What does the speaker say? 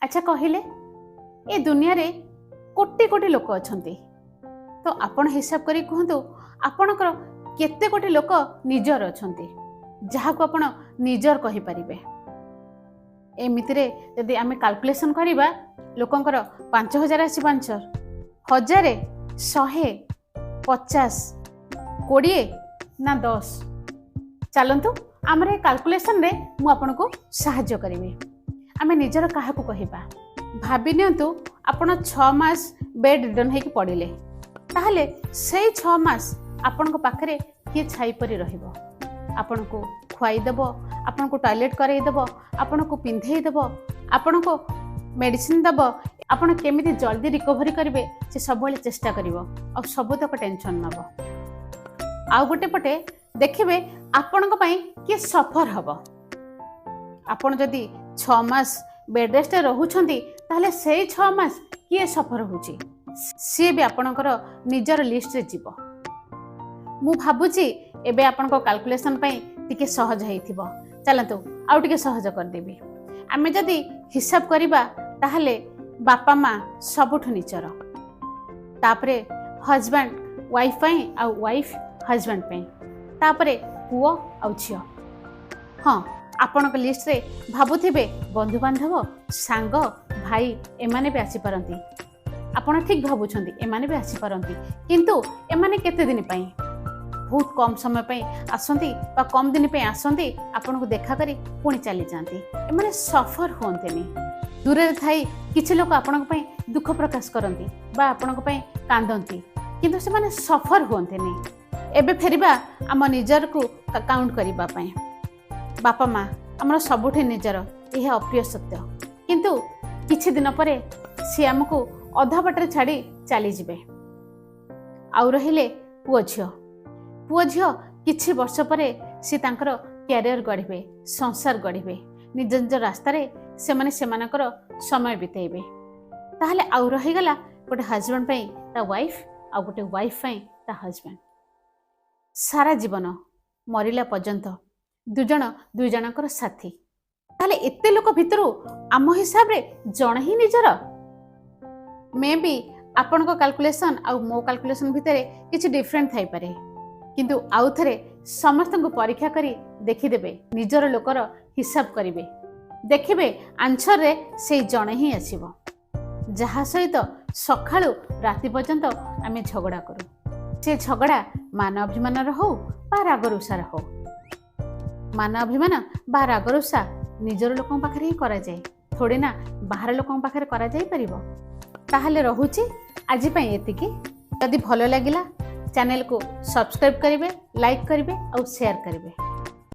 ଆଚ୍ଛା କହିଲେ, ଏ ଦୁନିଆରେ କୋଟି କୋଟି ଲୋକ ଅଛନ୍ତି। ତ ଆପଣ ହିସାବ କରି କୁହନ୍ତୁ, ଆପଣଙ୍କର କେତେ କୋଟି ଲୋକ ନିଜର ଅଛନ୍ତି, ଯାହାକୁ ଆପଣ ନିଜର କହିପାରିବେ? ଏମିତିରେ ଯଦି ଆମେ କାଲକୁଲେସନ୍ କରିବା, ଲୋକଙ୍କର 5000 ଆସିବ ଆନ୍ସର। 1000, 100, 50, 20 ନା 10? ଚାଲନ୍ତୁ, ଆମର ଏ କାଲକୁଲେସନରେ ମୁଁ ଆପଣଙ୍କୁ ସାହାଯ୍ୟ କରିବି। ଆମେ ନିଜର କାହାକୁ କହିବା? ଭାବି ନିଅନ୍ତୁ, ଆପଣ 6 ମାସ ବେଡ୍ ରିଡନ୍ ହେଇକି ପଡ଼ିଲେ, ତାହେଲେ ସେଇ 6 ମାସ ଆପଣଙ୍କ ପାଖରେ କିଏ ଛାଇ ପରି ରହିବ? ଆପଣଙ୍କୁ ଖୁଆଇଦେବ, ଆପଣଙ୍କୁ ଟଏଲେଟ୍ କରେଇଦେବ, ଆପଣଙ୍କୁ ପିନ୍ଧେଇ ଦେବ, ଆପଣଙ୍କୁ ମେଡ଼ିସିନ ଦେବ, ଆପଣ କେମିତି ଜଲ୍ଦି ରିକଭରି କରିବେ ସେ ସବୁବେଳେ ଚେଷ୍ଟା କରିବ ଆଉ ସବୁତକ ଟେନସନ୍ ନେବ। ଆଉ ଗୋଟେ ପଟେ ଦେଖିବେ, ଆପଣଙ୍କ ପାଇଁ କିଏ ସଫର ହବ? ଆପଣ ଯଦି 6 ମାସ ବେଡ୍ ରେଷ୍ଟରେ ରହୁଛନ୍ତି, ତାହେଲେ ସେଇ 6 ମାସ କିଏ ସଫର ହେଉଛି? ସିଏ ବି ଆପଣଙ୍କର ନିଜର ଲିଷ୍ଟରେ ଯିବ। ମୁଁ ଭାବୁଛି ଏବେ ଆପଣଙ୍କ କାଲକୁଲେସନ୍ ପାଇଁ ଟିକେ ସହଜ ହେଇଥିବ। ଚାଲନ୍ତୁ, ଆଉ ଟିକେ ସହଜ କରିଦେବି। ଆମେ ଯଦି ହିସାବ କରିବା, ତାହେଲେ ବାପା ମା ସବୁଠୁ ନିଜର, ତାପରେ ହଜବାଣ୍ଡ ୱାଇଫ୍ ପାଇଁ ଆଉ ୱାଇଫ୍ ହଜବାଣ୍ଡ ପାଇଁ, ତାପରେ ପୁଅ ଆଉ ଝିଅ। ହଁ, ଆପଣଙ୍କ ଲିଷ୍ଟରେ ଭାବୁଥିବେ ବନ୍ଧୁବାନ୍ଧବ, ସାଙ୍ଗ, ଭାଇ, ଏମାନେ ବି ଆସିପାରନ୍ତି। ଆପଣ ଠିକ୍ ଭାବୁଛନ୍ତି, ଏମାନେ ବି ଆସିପାରନ୍ତି। କିନ୍ତୁ ଏମାନେ କେତେ ଦିନ ପାଇଁ? ବହୁତ କମ୍ ସମୟ ପାଇଁ ଆସନ୍ତି ବା କମ୍ ଦିନ ପାଇଁ ଆସନ୍ତି, ଆପଣଙ୍କୁ ଦେଖା କରି ପୁଣି ଚାଲିଯାଆନ୍ତି। ଏମାନେ ସଫର ହୁଅନ୍ତିନି। ଦୂରରେ ଥାଇ କିଛି ଲୋକ ଆପଣଙ୍କ ପାଇଁ ଦୁଃଖ ପ୍ରକାଶ କରନ୍ତି ବା ଆପଣଙ୍କ ପାଇଁ କାନ୍ଦନ୍ତି, କିନ୍ତୁ ସେମାନେ ସଫର ହୁଅନ୍ତିନି। ଏବେ ଫେରିବା ଆମ ନିଜରକୁ କାଉଣ୍ଟ କରିବା ପାଇଁ। ବାପା ମା ଆମର ସବୁଠି ନିଜର, ଏହା ଅପ୍ରିୟ ସତ୍ୟ। କିନ୍ତୁ କିଛି ଦିନ ପରେ ସିଏ ଆମକୁ ଅଧା ବାଟରେ ଛାଡ଼ି ଚାଲିଯିବେ। ଆଉ ରହିଲେ ପୁଅ ଝିଅ। ପୁଅ ଝିଅ କିଛି ବର୍ଷ ପରେ ସିଏ ତାଙ୍କର କ୍ୟାରିୟର ଗଢ଼ିବେ, ସଂସାର ଗଢ଼ିବେ, ନିଜ ନିଜ ରାସ୍ତାରେ ସେମାନେ ସେମାନଙ୍କର ସମୟ ବିତେଇବେ। ତାହେଲେ ଆଉ ରହିଗଲା ଗୋଟେ ହଜବେଣ୍ଡ ପାଇଁ ତା ୱାଇଫ୍ ଆଉ ଗୋଟେ ୱାଇଫ୍ ପାଇଁ ତା ହଜବେଣ୍ଡ। ସାରା ଜୀବନ, ମରିଲା ପର୍ଯ୍ୟନ୍ତ ଦୁଜଣ ଦୁଇ ଜଣଙ୍କର ସାଥୀ। ତାହେଲେ ଏତେ ଲୋକ ଭିତରୁ ଆମ ହିସାବରେ ଜଣେ ହିଁ ନିଜର। ମେ ବି ଆପଣଙ୍କ କାଲକୁଲେସନ୍ ଆଉ ମୋ କାଲକୁଲେସନ୍ ଭିତରେ କିଛି ଡିଫରେଣ୍ଟ ଥାଇପାରେ, କିନ୍ତୁ ଆଉ ଥରେ ସମସ୍ତଙ୍କୁ ପରୀକ୍ଷା କରି ଦେଖିଦେବେ, ନିଜର ଲୋକର ହିସାବ କରିବେ, ଦେଖିବେ ଆନ୍ସରରେ ସେଇ ଜଣେ ହିଁ ଆସିବ, ଯାହା ସହିତ ସକାଳୁ ରାତି ପର୍ଯ୍ୟନ୍ତ ଆମେ ଝଗଡ଼ା କରୁ। ସେ ଝଗଡ଼ା ମାନ ଅଭିମାନର ହଉ ବା ରାଗରୁଷାର ହଉ। ମାନ ଅଭିମାନ ବା ରାଗରୁଷା ନିଜର ଲୋକଙ୍କ ପାଖରେ ହିଁ କରାଯାଏ, ଥୋଡ଼ି ନା ବାହାର ଲୋକଙ୍କ ପାଖରେ କରାଯାଇପାରିବ? ତାହେଲେ ରହୁଛି ଆଜି ପାଇଁ ଏତିକି। ଯଦି ଭଲ ଲାଗିଲା, ଚ୍ୟାନେଲକୁ ସବସ୍କ୍ରାଇବ୍ କରିବେ, ଲାଇକ୍ କରିବେ ଆଉ ସେୟାର କରିବେ।